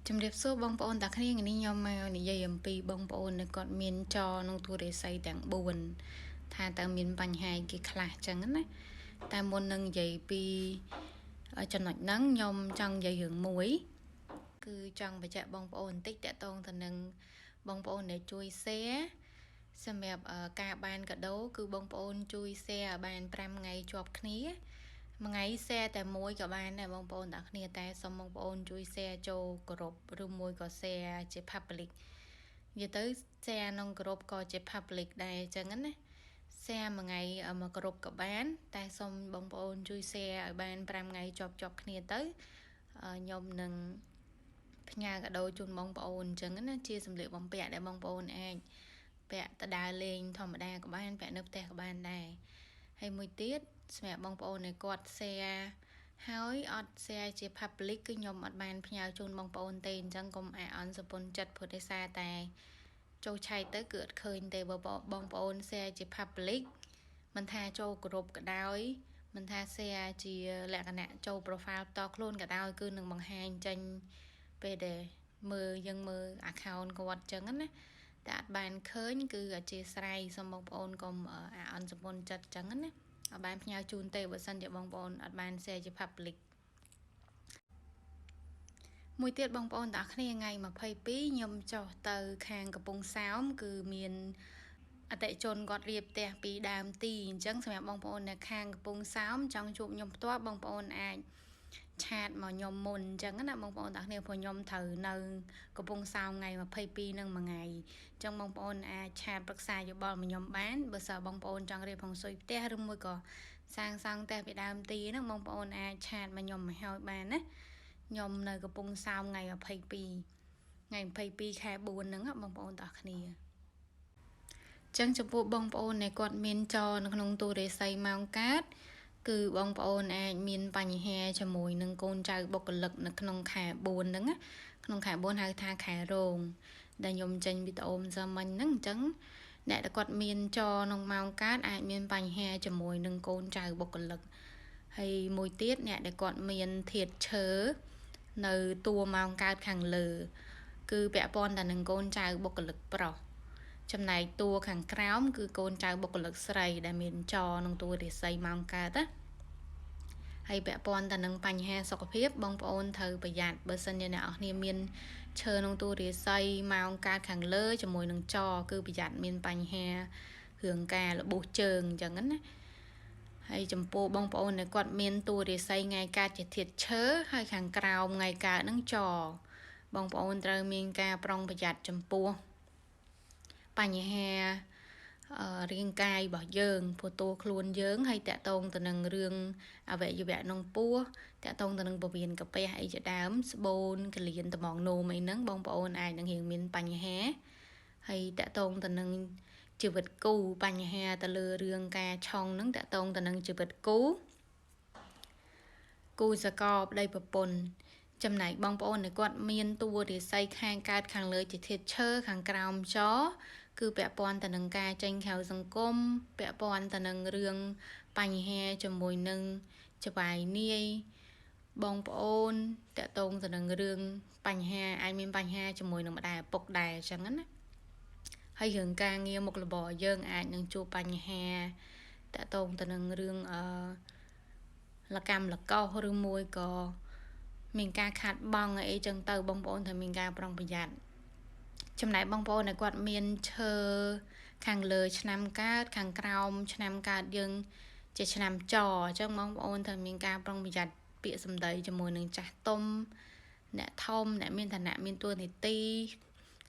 ជំរាបសួរបងប្អូនតាគ្នាថ្ងៃនេះខ្ញុំមកនិយាយអំពីបងប្អូនដែលគាត់មានចក្នុងទូរស័យទាំង4ថាតើមានបញ្ហាគេខ្លះចឹងណាតែមុននឹងនិយាយពីចំណុចហ្នឹងខ្ញុំចង់និយាយរឿងមួយគឺចង់បញ្ជាក់បងប្អូនបន្តិចតកតងទៅនឹងបងប្អូនដែលជួយ share សម្រាប់ការបានកាដូគឺបងប្អូនជួយ share ឲ្យបាន5ថ្ងៃជាប់គ្នាមួយថ្ងៃ share តែមួយក៏បានដែរបងប្អូនទាំងគ្នាតែសូមបងប្អូនជួយ share ចូលក្រុមឬមួយក៏ share ជា public និយាយទៅ share ក្នុងក្រុមក៏ជា public ដែរអញ្ចឹងណា share មួយថ្ងៃមួយក្រុមក៏បាន តែសូមបងប្អូនជួយ share ឲ្យបាន5ថ្ងៃជាប់ជាប់គ្នាទៅខ្ញុំនឹងផ្ញើកាដូជូនបងប្អូនអញ្ចឹងណាជាសម្លៀកបំពាក់ដែលបងប្អូនអាចពាក់ទៅដើរលេងធម្មតាក៏បានពាក់នៅផ្ទះក៏បានដែរហើយមួយទៀតសម្រាប់បងប្អូនដែលគាត់ share ហើយអត់ share ជា public គឺខ្ញុំអត់បានផ្ញើជូនបងប្អូនទេអញ្ចឹងកុំអាអន់សពុនចិត្តព្រោះដោយសារតែចូលឆែកទៅគឺអត់ឃើញទេបើបងប្អូន share ជា public មិនថាចូលក្រុមក៏ដោយមិនថា share ជាលក្ខណៈចូល profile ផ្ទាល់ខ្លួនក៏ដោយគឺនឹងបង្ហាញចេញពេលដែលមើលយើងមើល account គាត់ចឹងណាតែអត់បានឃើញគឺអធិស្ឋានសូមបងប្អូនកុំអាអន់សពុនចិត្តចឹងណាអត់បានផ្ញើជូនទេបើសិនជាបងប្អូនអត់បាន share ជា public មួយទៀតបងប្អូនទាំងអស់គ្នាថ្ងៃ22ខ្ញុំចុះទៅខាងកំពង់សោមគឺមានអតិជនគាត់រៀបផ្ទះពីដើមទីអញ្ចឹងសម្រាប់បងប្អូននៅខាងកំពង់សោមចង់ជួបខ្ញុំផ្ទាល់បងប្អូនអាច chat មកខ្ញុំមុនអញ្ចឹងណាបងប្អូនទាំងគ្នាព្រោះខ្ញុំត្រូវនៅកំពង់សោមថ្ងៃ22នឹងមួយថ្ងៃអញ្ចឹងបងប្អូនអាច chat ប្រឹក្សាយោបល់មកខ្ញុំបានបើសិនបងប្អូនចង់រៀបហុងស៊ុយផ្ទះឬមួយក៏សាងសង់ផ្ទះពីដើមទីហ្នឹងបងប្អូនអាច chat មកខ្ញុំមកហើយបានណាខ្ញុំនៅកំពង់សោមថ្ងៃ22ថ្ងៃ22ខែ4ហ្នឹងបងប្អូនទាំងគ្នាចឹងចំពោះបងប្អូនដែលគាត់មានចនៅក្នុងទូរស័យម៉ោងកើតគឺបងប្អូនអាចមានបញ្ហាជាមួយនឹងកូនចៅបុគ្គលិកនៅក្នុងខែ4ហ្នឹងក្នុងខែ4ហៅថាខែរោងដែលខ្ញុំចេញវីដេអូម្សិលមិញហ្នឹងអញ្ចឹងអ្នកដែលគាត់មានចក្នុងម៉ោងកើតអាចមានបញ្ហាជាមួយនឹងកូនចៅបុគ្គលិកហើយមួយទៀតអ្នកដែលគាត់មានធាតឈើនៅតួម៉ោងកើតខាងលើ គឺពាក់ព័ន្ធតែនឹងកូនចៅបុគ្គលិកប្រុសចំណែកតួខាងក្រោមគឺកូនចៅបុគ្គលិកស្រីដែលមានចក្នុងតួរាសីម៉ោងកើតណាហើយពាក់ព័ន្ធទៅនឹងបញ្ហាសុខភាពបងប្អូនត្រូវប្រយ័ត្នបើសិនជាអ្នកនរគ្នាមានឈើក្នុងតួរាសីម៉ោងកើតខាងលើជាមួយនឹងចគឺប្រយ័ត្នមានបញ្ហារឿងការរបួសជើងអញ្ចឹងណាហើយចំពោះបងប្អូនដែលគាត់មានតួរាសីថ្ងៃកើតជាធាតុឈើហើយខាងក្រោមថ្ងៃកើតនឹងចបងប្អូនត្រូវមានការប្រុងប្រយ័ត្នចំពោះបញ្ហារាងកាយរបស់យើងព្រោះតួខ្លួនយើងហើយតកតងទៅនឹងរឿងអវយវៈក្នុងពោះតកតងទៅនឹងពវៀនកាពះអីជាដើមស្បូនកលៀនត្មងនោមអីហ្នឹងបងប្អូនអាចនឹងរៀងមានបញ្ហាហើយតកតងទៅនឹងជីវិតគូបញ្ហាទៅលើរឿងការឆុងហ្នឹងតកតងទៅនឹងជីវិតគូគូសកលប្តីប្រពន្ធចំណែកបងប្អូនដែលគាត់មានតួរាសីខាងកើតខាងលើជាធាតុឈើខាងក្រោមចគឺពាក់ព័ន្ធទៅនឹងការចេញក្រៅសង្គមពាក់ព័ន្ធទៅនឹងរឿងបញ្ហាជាមួយនឹងចវាយនាយបងប្អូនតកតងទៅនឹងរឿងបញ្ហាអាចមានបញ្ហាជាមួយនឹងម្ដាយឪពុកដែរអញ្ចឹងណាហើយរឿងការងារមុខរបរយើងអាចនឹងជួបបញ្ហាតកតងទៅនឹងរឿងអឺលកម្មលកោសឬមួយក៏មានការខាត់បងអីចឹងទៅបងប្អូនត្រូវមានការប្រុងប្រយ័ត្នចំណែកបងប្អូនដែលគាត់មានឈើខាងលើឆ្នាំកើតខាងក្រោមឆ្នាំកើតយើងជាឆ្នាំចអញ្ចឹងបងប្អូនត្រូវមានការប្រុងប្រយ័ត្នពាក្យសម្ដីជាមួយនឹងចាស់ទុំអ្នកធំអ្នកមានឋានៈមានតួនាទី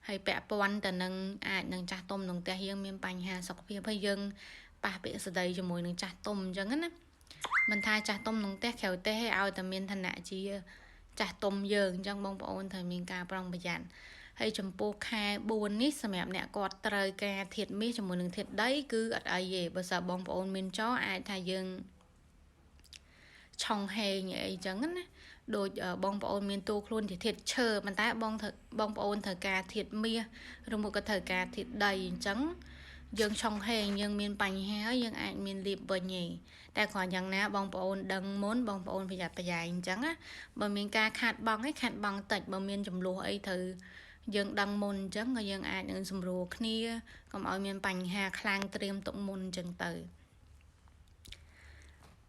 ហើយពាក់ព័ន្ធទៅនឹងអាចនឹងចាស់ទុំក្នុងផ្ទះយើងមានបញ្ហាសុខភាពហើយយើងប៉ះពាក្យសម្ដីជាមួយនឹងចាស់ទុំអញ្ចឹងណាមិនថាចាស់ទុំក្នុងផ្ទះក្រៅផ្ទះឲ្យតែមានឋានៈជាចាស់ទុំយើងអញ្ចឹងបងប្អូនត្រូវមានការប្រុងប្រយ័ត្នហើយចំពោះខែ4នេះសម្រាប់អ្នកគាត់ត្រូវការធាតុមាសជាមួយនឹងធាតុដីគឺអត់អីទេបើសិនបងប្អូនមានចអាចថាយើងឆុងហេងអីចឹងណាដូចបងប្អូនមានតួខ្លួនជាធាតុឈើប៉ុន្តែបងបងប្អូនត្រូវការធាតុមាសឬមួយក៏ត្រូវការធាតុដីអញ្ចឹង យើងឆុងហេងយើងមានបញ្ហាយើងអាចមានលៀបវិញឯងតែគ្រាន់យ៉ាងណាបងប្អូនដឹងមុនបងប្អូនប្រយ័ត្នប្រយែងអញ្ចឹងណាបើមានការខាតបង់ឯងខាតបង់តិចបើមានចំនួនអីត្រូវយើងដឹងមុនអញ្ចឹងក៏យើងអាចនឹងសម្រួលគ្នាកុំឲ្យមានបញ្ហាខ្លាំងត្រៀមទុកមុនអញ្ចឹងទៅ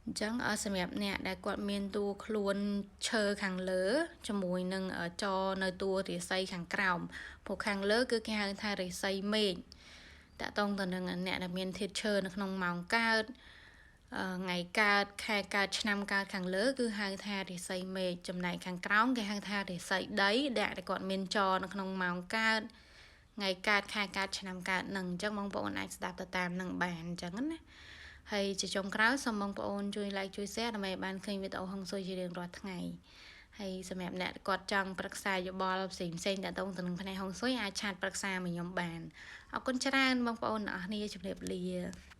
អញ្ចឹងសម្រាប់អ្នកដែលគាត់មានតួខ្លួនឈើខាងលើជាមួយនឹងចនៅតួរាសីខាងក្រោមព្រោះខាងលើគឺគេហៅថារាសីមេឃតកតងទៅនឹងអ្នកដែលមានធាតុឈើនៅក្នុងម៉ោងកើតថ្ងៃកើតខែកើតឆ្នាំកើតខាងលើគឺហៅថារាសីមេឃចំណែកខាងក្រោមគេហៅថារាសីដីដែលគាត់មានចនៅក្នុងម៉ោងកើតថ្ងៃកើតខែកើតឆ្នាំកើតនឹងអញ្ចឹងបងប្អូនអាចស្ដាប់ទៅតាមនឹងបានអញ្ចឹងណាហើយជាចុងក្រោយសូមបងប្អូនជួយ like ជួយ share ដើម្បីបានឃើញវីដេអូហុងស៊ុយជារៀងរាល់ថ្ងៃហើយសម្រាប់អ្នកគាត់ចង់ប្រឹក្សាយោបល់ផ្សេងផ្សេងតាក់ទងទៅនឹងផ្នែកហុងស៊ុយអាច chat ប្រឹក្សាមកខ្ញុំបានអរគុណច្រើនបងប្អូនទាំងអស់គ្នាជម្រាបលា។